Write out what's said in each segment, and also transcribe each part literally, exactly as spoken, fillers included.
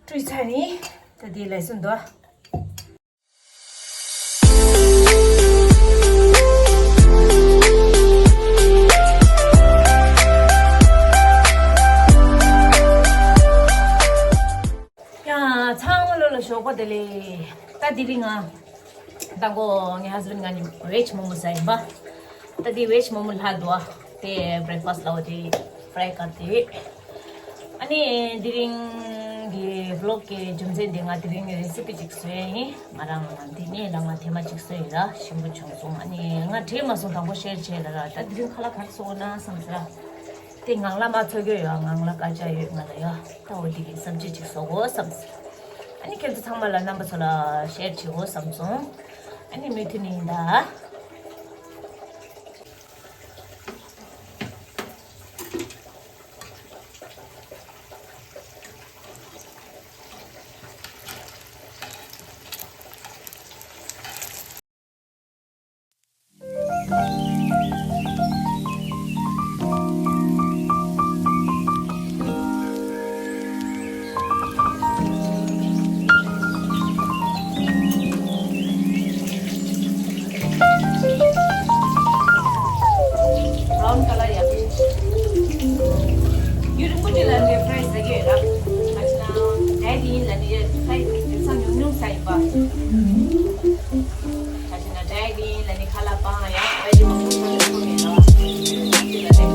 བཀྲུས་ཚར་ནི། ད་དེ་ལས་སུ་འདུག་ཡང་ཚང་མ་ལོ་ལ་ཞོགས་པ་བདེ་ལེགས། ད་དེ་རིང་ང་ད་གོ་ངའི་ཧ་སི་བྷེན་ང་གཉིས་ཝེཇ་མོ་མོ་ཟ་ཡིན་པ། ད་དེ་ཝེཇ་མོ་མོ་ལྷག་འདུག་ཨ། དེ་བྷི་རེག་ཕ་སི་ལ་འོ་དེ་ཕ་རའི་ཀར་དེ། ཨ་ནི་དེ་རིང་གི་བི་ལོག་གི་རྒྱུ་མཚན་དེ་ང་དེ་རིང་གི་རེ་སི་པི་ཅིག་བཟོས་ཡིན། ང་རང་དེ་ནས་རང་ང་ཐེངས་མ་གཅིག་བཟོས་ཡིན་ལ་ཞིམ་པོ་བྱུང་སོང་། ཨ་ནི་ང་བྲིས་མ་སོང་། དང་པོ་ཤེར་བྱས་ལ་ར། ད་དེ་རིང་ཁ་ལག་ག་རེ་བཟོ་དགོས་ན་བསམ་ཟེར་ར། དེ་ངང་ལ་མ་ཚོ་གྱོ་ཡོད། ངང་ལ་དཀར་ཆ་ཡོད་ང་ལ་ཡོད། ད་འོ་དེ་གི་སབ་ཇི་ཅིག་བཟོ་དགོས་བསམ་སོང་། ཨ་ནི་ཁྱེད་ཚོ་ཚང་མ་ལ་རྣམ་པ་ཚོ་ལ་ཤེར་བྱེད་དགོས་བསམ་སོང་། ཨ་ནི་མུ་མཐུད་ནས་ཡིན་ད། Brown colour ཡག་པོ། ཡུན་རིང་པོ་དེ་ལ་འདི་ཕ་རའི་ཟ་གི་ཡོད་ར། ང་ཅི་ན་ཌའེ་ཊི་ཡིན་ལ་ནི་ཕ་རའི་དེང་སང་ཉུང་ཉུང་ཟ་ཡིན་པ། ང་ཅི་ན་ཌའེ་ཊི་ཡིན་ལ་ནི་ཁ་ལག་སྤང་ཡག་ཝེ་ཇི་མང་པོ་ཟ་ཐུབ་ཀྱི་མེད་ར། དེ་ལ་ནི།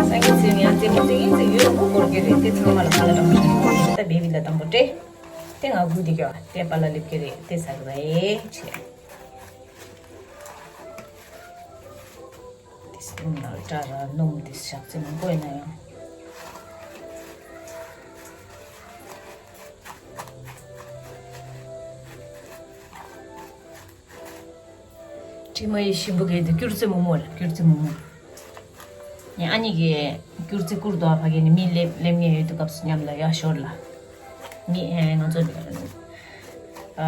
སངས་རྒྱས་ཚེ་ཡང་རྩེད་མོ་རྩེ་ཡིན་ཟེར་ཡོད་མགོ་སྐོར་གྱི་རེད། དེ་ཚང་མ་ལ་ཁ་ལག་འདྲ་མོ་ཞིག་ཁོང་ཞིག་ད་བེ་བི་ལ་དང་པོ་སྤྲད། དེ་ང་དགུ་དེ་ག་དེ་པ་ལ་ལེབ་ཀྱི་རེད། དེ་ཟ་གི་བ་ཨེ་ཆེ། དེ་སི་པུན་ནང་སྐྲ་ར་སྣུམ་དེ་ཞག་ཚི་མང་པོ་ཡིན་ན་ཡང་། དྲི་མ་ཡི་ཞིམ་པོ་གས་དེ་སྐྱུར་རྩི་མོག་མོག་རེད། སྐྱུར་རྩི་མོག་མོག་ངས་ཨ་ནི་གི་སྐྱུར་རྩི་བསྐུར་དོ་ཨ་ཕ་གི་ནི་མི་སླེབས་སླེབས་ངེས་ཡོད་དུས་སྐབས་སུ་མཉམ་ལ་ཡ་ཞོར་ལ་མི་ཨེ་ང་ཚོ་ཨ་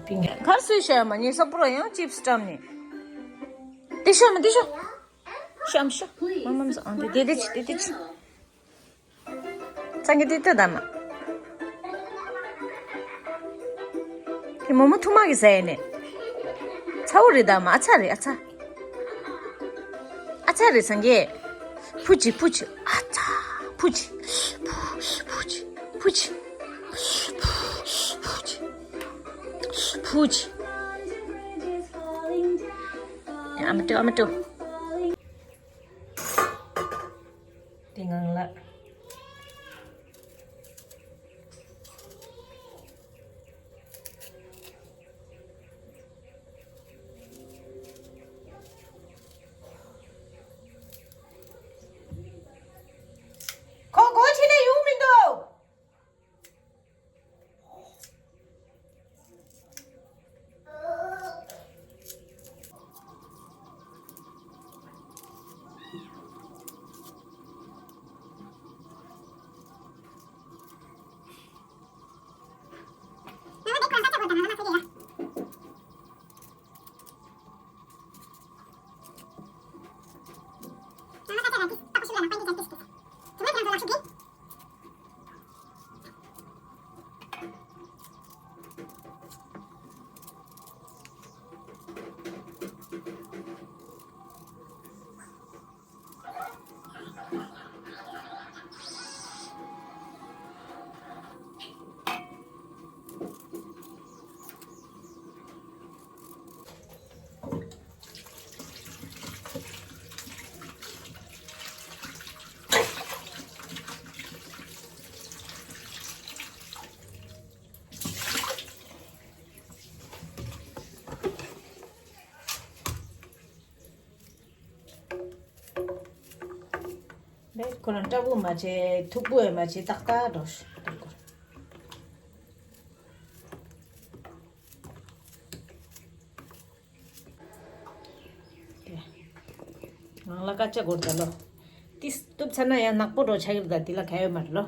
པིང་ག་གར་སོས་ཤ་ཡ་མ་ཉེ་ས་པུ་ར་ཡང་ཅིབ་སི་བཀྲམ་ནས་དེ་ཤོ་མ་དེ་ཤོ་ཤམ་ཤོ་མ་མམ་སོ་ཨང་དེ་དེ་དེ་ཆི་དེ་དེ་ཆི། སངས་རྒྱས་འདི་ལྟ་དང་མ། དེ་མོ་མོ་ཐུག་མ་གི་ཟས་ནས། ཚ་བོ་རེད་དང་མ་ཨ་ཚ་རེད་ཨ་ཚ། ཨ་ཚ་རེད་སངས་རྒྱས། ཕུ་ཅི་ཕུ་ཅི་ཨ་ཚ། ཕུ་ཅི། ཕུ་ཕུ་ཅི་ཕུ་ཅི། ཕུ་ཅི། ཕུ་ཅི། ཨ་མ་ཏོ་ཨ་མ་ཏོ། དེ་ངང་ལ། ཁོ་སྒོ་ཕྱེ་ནས་ཡོང་མི་འདུག་ཁོ་རང་སྐྲ་བོ་མ་བྱེད། མཐུག་པོ་ཡང་མ་བྱེད། ཏག་ཏག་འགྲོ་ཤོག་ངང་ལ་ཀ་ཅ་གོར་ད་ལོ། ཏིས་གཏུབ་ཚར་ན་ཡང་ནག་པོ་འགྲོ་ཆགས་ཀྱི་རེད། ད་དེ་ལ་ག་ཡོད་མ་རེད་ལོ།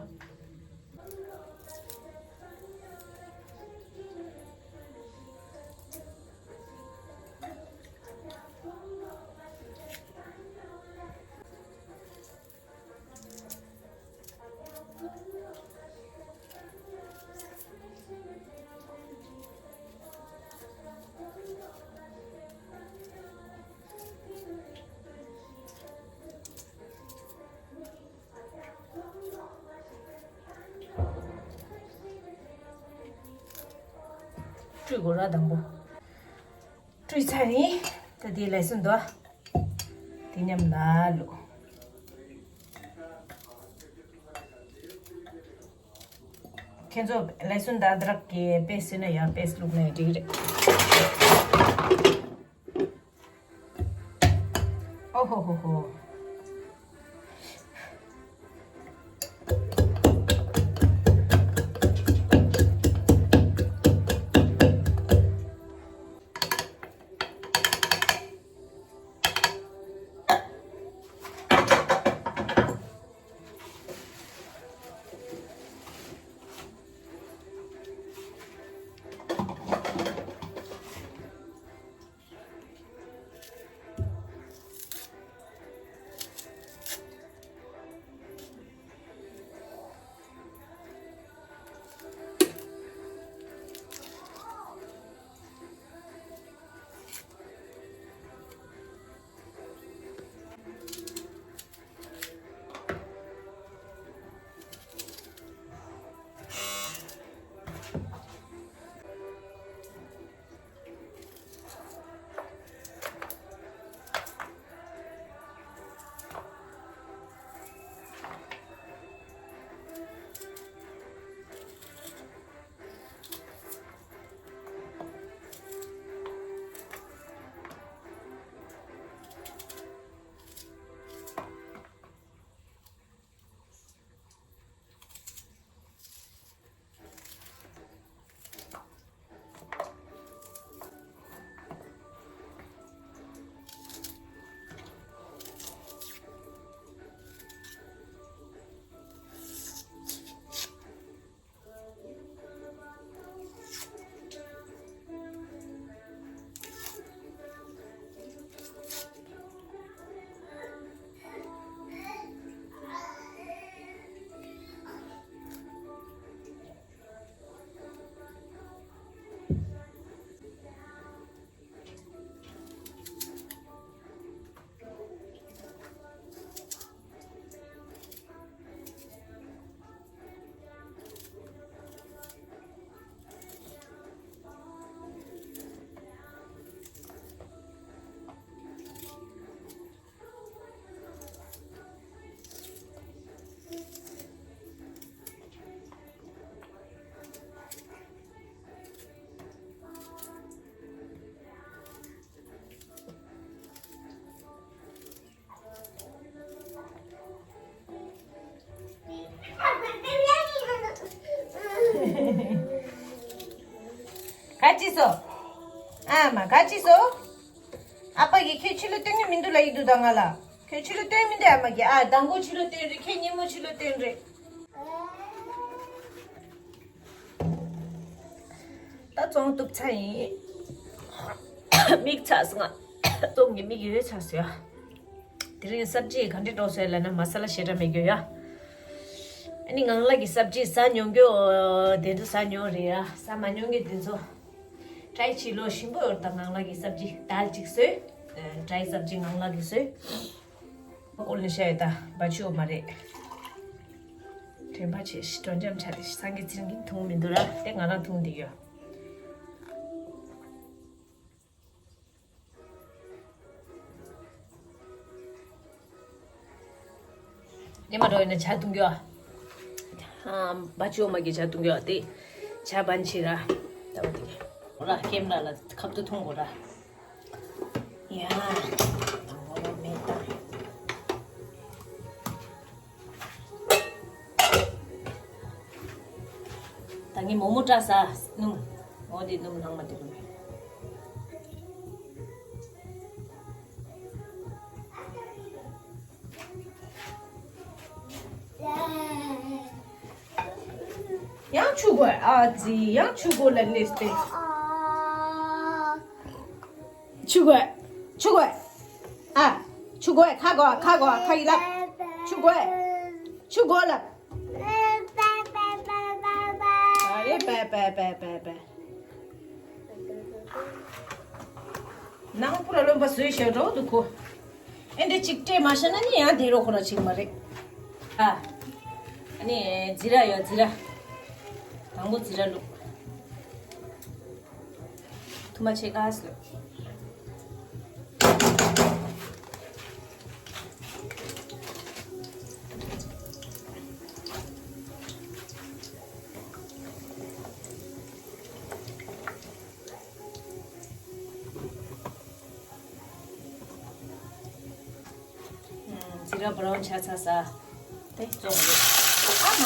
བཀྲུས་དགོས་ར་དང་པོ། བཀྲུས་ཚར་ཡིན། ད་དེ་ལས་སུ་འདུག་དེ་མཉམ་ལ་ལུ། ཁྱེད་ཚོ་ལས་སུ་འདུག་དྲག་གི་པེ་སི་ན་ཡང་པེ་སི་ལུག་ནས་འགྲིག་རེད། ཨོ་ཧོ་ཧོ་ཧོ། ག་ཅི་སོ། ཨ་མ་ག་ཅི་སོ། ཨ་ཕ་གིས་ཁྱོད་ཕྱི་ལོགས་སྟོན་གྱི་མི་འདུག་ལབ་ཀྱི་འདུག་ད་ང་ལ། ཁྱོད་ཕྱི་ལོགས་སྟོན་མི་འདུག་ཨ་མ་གིས། ཨ་དང་པོ་ཕྱི་ལོགས་སྟོན་རེད། ཁྱོད་ཉིན་མོ་ཕྱི་ལོགས་སྟོན་རེད། ད་བཙོང་གཏུབ་ཚར་ཡིན། མིག་ཚ་སོང་ང་། བཙོང་གི་མིག་ཡོད་ཚ་སོང་ཡ། དེ་རིང་སབ་ཇི་ག་འདྲ་འགྲོ་སོང་ལབ་ན་མ་ས་ལ་ཞེ་དྲག་མེད་རྒྱུ་ཡ། ཨ་ནི་ངང་ལག་གི་སབ་ཇི་ཟ་མྱོང་རྒྱུ། དེ་ཚོ་ཟ་མྱོང་རེད་ཡ། ཟ་མ་མྱོང་གི་དེ་ཚོ་ཏྲའི་བྱེད་ལོ། ཞིམ་པོ་ཡོད་ད། ངང་ལག་གི་སབ་ཇི་དལ་གཅིག་བཟོས། ཏྲའི་སབ་ཇི་ངང་ལག་གི་བཟོས། ཨོ་ལེ་ཤ་ཡོད་ད། བ་ཆུ་མ་རེད། དྲན་པ་ཆེ་ཞིག་དྲོ་འཇམ་ཆ་རེ་སངས་རྒྱས་ཚེ་རིང་གིས་འཐུང་མི་འདུག་ར། དེ་ང་རང་འཐུང་བསྡད་ཡོད། ཉི་མ་འགྲོ་ཡིན་ན་ཇ་འཐུང་རྒྱུ་ཨ། བ་ཅོ་མ་གི་ཇ་འཐུང་རྒྱུ་ཨ། དེ་ཇ་བན་ཆི་ར། ད་བ་དེ་གོ་ར་ཀེམ་ར་ལ་ཁབ་ཏུ་འཐུང་གོ་ར། ཡ། དང་པོ་ལ་མེ་ཏང་། ད་ངས་མོག་མོག་བཀྲ་ས་སྣུམ། འོ་འདི་སྣུམ་ནང་མ་དེ་རུ། ཡང་ཆུ་དགོས། ཨ་ཙི། ཡང་ཆུ་དགོས་ལ་ལེས་ཏེ། ཆུ་དགོས། ཆུ་དགོས། ཨ། ཆུ་དགོས། ཁ་དགོས། ཁ་དགོས། ཁ་ཡི་ལབ། ཆུ་དགོས། ཆུ་དགོས་ལབ། ཨ་རེ། པེ་པེ་པེ་པེ་པེ། ནང་པུ་ར་རློན་པ་བཟོས་ཤག་འགྲོ་འདུག་གོ། ཨེ་འདྲ་གཅིག་སྤྲད་མ་ཤེས་ན་ནི་ཡང་དེ་རོ་ཁོ་ར་ཆིག་མ་རེད། ཨ། ཨ་ནི་ཛི་ར་ཡོད། ཛི་ར། དང་པོ་ཛི་ར་བླུགས། ཐུ་མ་ཆེ་ག་སོ། ཛི་ར་བྷ་རའུན་ཆགས་ཚར་ས། དེ་བཙོང་རེད། ཨ་མ།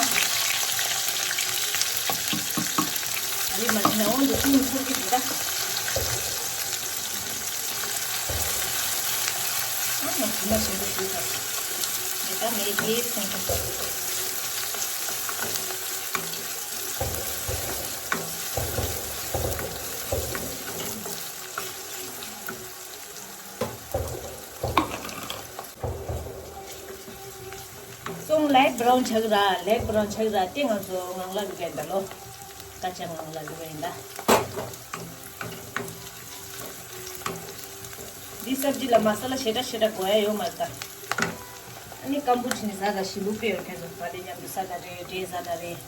ཨ་ནི་མ་ནི་ན་འོང་དུ་ཨུམ་ཚོར་གི་འདུག་ད། ཨ་མ་དུ་མ་ཆེན་པོ་ཞིག་ད། དེ་ད་མེད་དེ་ཚོང་ཁང་། ཙོང་ལེག་བྷ་རའུན་ཆགས་ར། ལེག་བྷ་རའུན་ཆགས་ར། དེ་ང་ཚོ་ངང་ལ་རུ་གན་ད་ལོ། ཀ་ཅ་ངང་ལ་རུ་གན་ད། འདི་སབ་ཇི་ལ་མ་ས་ལ་ཞེ་དྲག་ཞེ་དྲག་དགོས་ཡ་ཡོད་མ་རེད་ད། ཨ་ནི་སྐམ་པོ་བྱིན་ཟ་ད་ཞིམ་པོ་དཔེ་ཡོད་མཁན་ཚོ་བ་ལེ་མཉམ་དུ་ཟ་ད་རེད། འབྲས་ཟ་ད་རེད།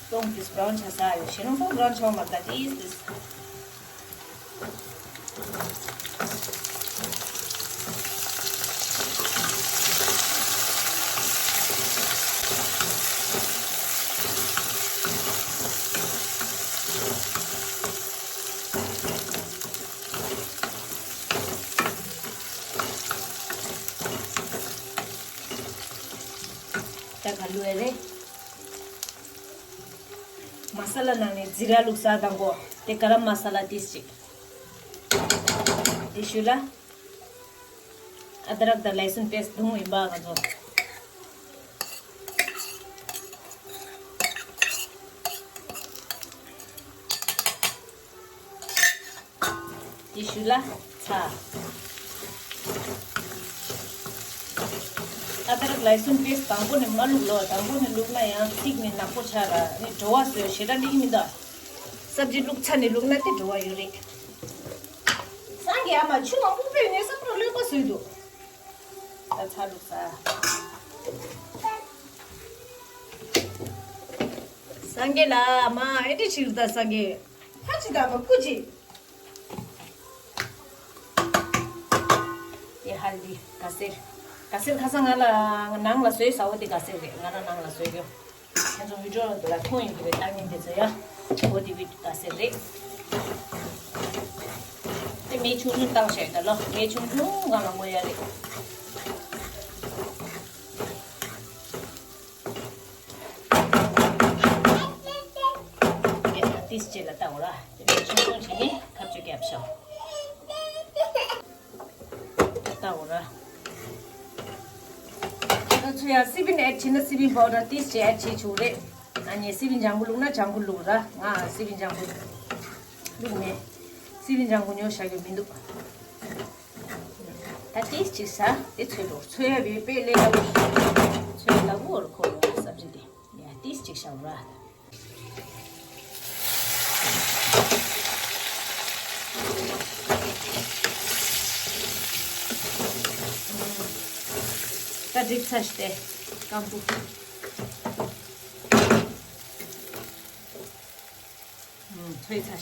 ཙོང་དེ་བྷ་རའུན་ཆགས་ས་ཡོད། ཞེ་རུང་ཙོང་བྷ་རའུན་ཆགས་མ་ད་ཏིས་ཏིས། ད་ག་ལུ་ཨེ་རེད། མ་ས་ལ་ནང་ནས་ཛི་ར་བླུགས་ས་དང་པོ། དེ་ག་རམ་མ་ས་ལ་ཏིས་ཅིག། དེ་ཤུ་ལ། ཨ་དྲག་དང་ལེ་སུན་པེ་སི་བརྡུང་ཡིན་པ་ང་ཚོ། དེ་ཤུ་ལ་ཚ། ཨ་དྲག་ལེ་སུན་པེ་སི་དང་པོ་ནས་མ་བླུགས་ལོ། དང་པོ་ནས་བླུགས་ན་ཡང་ཚིག་ནས་ནག་པོ་ཆགས་ར། ནི་བྲོ་བ་བཟོས་ཞེ་དྲག་ལིག་མི་འདུག། སབ་ཇི་བླུགས་ཚར་ནས་བླུགས་ན་དེ་བྲོ་བ་ཡོད་རེད། སངས་རྒྱས་ཨ་མ་ཆུ་མང་པོ་སྤོས་ནས་སབ་རོ་ལོན་པ་བཟོས་འདུག། ད་ཚ་བླུགས་ས། སངས་རྒྱས་ལ་མ་ཨེ་འདྲི་ཕྱིར་ད་སངས་རྒྱས། ཧ་ཅི་ད་མ་སྐུ་ཅི། དེ་ཧལ་དི་ག་སེར། ག་སེར་ཁ་སང་ང་ལ་ནང་ལ་བཟོས་ས་འོ་དེ་ག་སེར་རེད། ང་རང་ནང་ལ་བཟོས་ཡོད། ཁྱེད་ཚོ་བི་ཌིའོ་འདི་ལ་མཐོང་ཡོང་གི་རེད། ལྟ་མཁན་དེ་ཚོ་ཡ། འོ་དེ་བི་ཌིའོ་ག་སེར་རེད། དེ་མེ་ཆུང་ཆུང་བཏང་བྱས་ད་ལོ། མེ་ཆུང་ཆུང་སྒང་ལ་ངོ་ཡ་རེད། ཏིས་ཅེ་ལ་ལྟ་འོ་ར། དེ་ནས་ཆུང་ཆུང་བྱས་ནས་ཁ་བཅུ་བརྒྱབ་ཤོག། ལྟ་འོ་ར། ང་ཚོ་ཡང་སི་པིན་ཨེཌ་བྱས་ན་སི་པིན་པའུ་ཌར་ཏིས་ཅེ་ཨེཌ་བྱེད་ཆོག་རེད། ཨ་ནི་སི་པིན་ལྗང་གུ་བླུགས་ན་ལྗང་གུ་བླུགས་ར། ང་སི་པིན་ལྗང་གུ་བླུགས་མེད། སི་པིན་ལྗང་གུ་ཉོ་བཞག་གི་མི་འདུག། ད་ཏིས་ཅིག་ཟ། དེ་ཚོས་འགྲོ་ཚོས་ཡ་བའི་དཔེ་ལས་ལ་བུ། ཚོས་ལ་བུ་འོར་ཁོ་རོ་སབ་ཇི་དེ། ཡ་ཏིས་ཅིག་བཞག་ར། ད་འགྲིག་ཚར་ཤི་སྟེ། སྐམ་པོ། ཚོས་ཚར་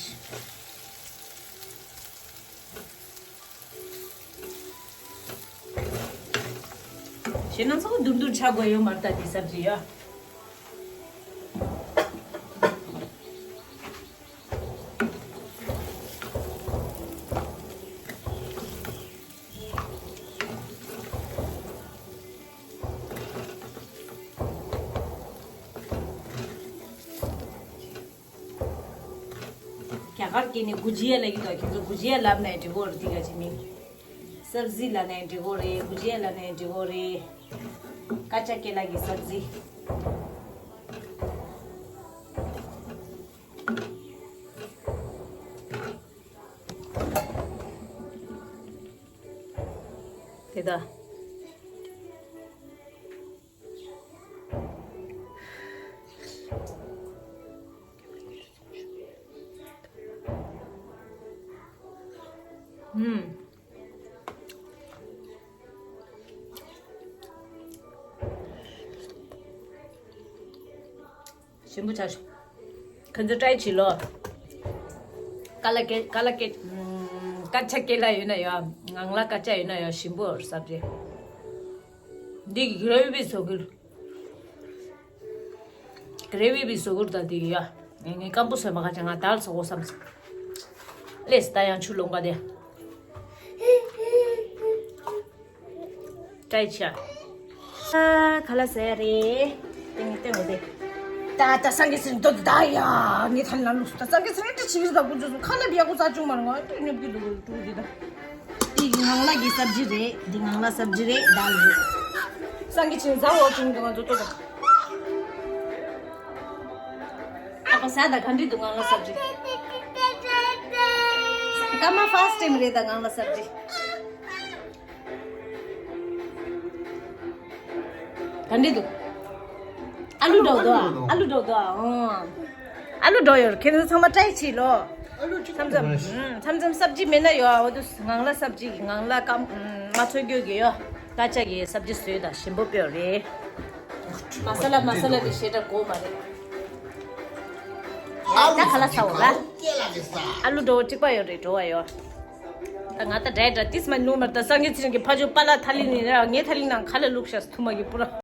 ཤི། ཁྱེད་རང་ཚོ་དུར་དུར་ཆགས་དགོས་ཡོད་མ་རེད་ད་དེ་སབ་ཇི་ཡ། རྒྱ་གར་སྐད་ནས་གུ་ཇི་ཡ་ལབ་ཀྱི་འདུག་ཁྱེད་ཚོ་གུ་ཇི་ཡ་ལབ་ནའི་འགྲིག་གོ་རེད། དེ་ག་ཅི་མིན། སབ་ཟི་ལབ་ནའི་འགྲིག་གོ་རེད། གུ་ཇི་ཡ་ལབ་ནའི་འགྲིག་གོ་རེད། ཀ་ཅ་ཀེ་ལ་གི་སབ་ཟི། དེ་ད། ཧུམ། ཞིམ་པོ་ཆགས་ཤོག་ཁོང་ཚོ་ཊ་རའི་བྱེད་ལོ། ཀ་ལ་ཀེ་ཀ་ལ་ཀེ་ཀ་ཅ་ཀེ་ལ་ཡོད་ན་ཡོད། ངང་ལ་ཀ་ཅ་ཡོད་ན་ཡོད། ཞིམ་པོ་སབ་ཇི། འདི་གི་གྷི་རེ་བི་བཟོ་གི། གྷི་རེ་བི་བཟོ་གི་ད་འདི་གི་ཡ། ངས་སྐམ་པོ་བཟོས་མ་ག་ཅང་ང་དལ་སོ་གོ་བསམ། ལེས་ད་ཡང་ཆུ་ལོང་ག་དེ། ཀྲའི་ཆ། ཨ་ཁ་ལ་ཟེར་རེད། ཏེ་ངས་ཏེ་ངོ་དེ། ད་ད་སང་གི་སིན་ཏོ་ད་ཡ་ངས་ཐལ་ན་ལུགས་ད་སང་གི་སིན་ཏི་ཆི་ཟ་གུ་ཇུ་ཁ་ལ་བི་ཡ་གུ་ཟ་ཅུང་མ་རུང་ཨ་ཏེ་ཉོབ་ཀི་འདུག་གུ་ཏུ་གི་ད། ཏེ་གི་ངང་ལ་གི་སབ་ཇི་རེད། འདི་ངང་ལ་སབ་ཇི་རེད། དལ་རེད། སང་གི་ཆི་ཟ་འོ་ཅུང་གི་ང་ཚོ་ཏོ་ད། ཨ་ཁ་ས་ད་ག་འདྲི་འདུག་ངང་ལ་སབ་ཇི། སྐར་མ་ཕར་སི་ཊེམ་རེད་ད་ངང་ལ་སབ་ཇི། ག་འདྲི་འདུག་ཨ་ལུ་འགྲོ་འདུག་ཨ། ཨ་ལུ་འགྲོ་འདུག་ཨ། ཨ་ལུ་འགྲོ་ཡོད། ཁྱེད་ཚོ་ཚང་མ་ཊ་རའི་བྱེད་ལོ། མཚམས་མཚམས་མཚམས་མཚམས་སབ་ཇི་མེད་ན་ཡོད་ཨ། འོ་དུ་ངང་ལ་སབ་ཇི་གི་ངང་ལ་སྐམ་མ་ཚོད་རྒྱུ་གི་ཡོད། ཀ་ཅ་གི་སབ་ཇི་བཟོས་ད་ཞིམ་པོ་དཔེ་རེད། མ་ས་ལ་མ་ས་ལ་དེ་ཞེ་དྲག་དགོས་མ་རེད། ད་ཁ་ལག་ཟ་འོ་ལ། ཨ་ལུ་འགྲོ་བ་གཅིག་པ་ཡོད་རེད་འགྲོ་བ་ཡོད། ད་ང་ད་འདྲ་འདྲ་ཏིས་མ་ནུ་མར་ད་སང་གི་ཚིང་གི་ཕ་ཇོ་པ་ལ་ཐ་ལི་ནི་ར་ངའི་ཐ་ལི་ནང་ཁ་ལ་བླུགས་ཤག་ཐུ་མ་གི་པུ་ར།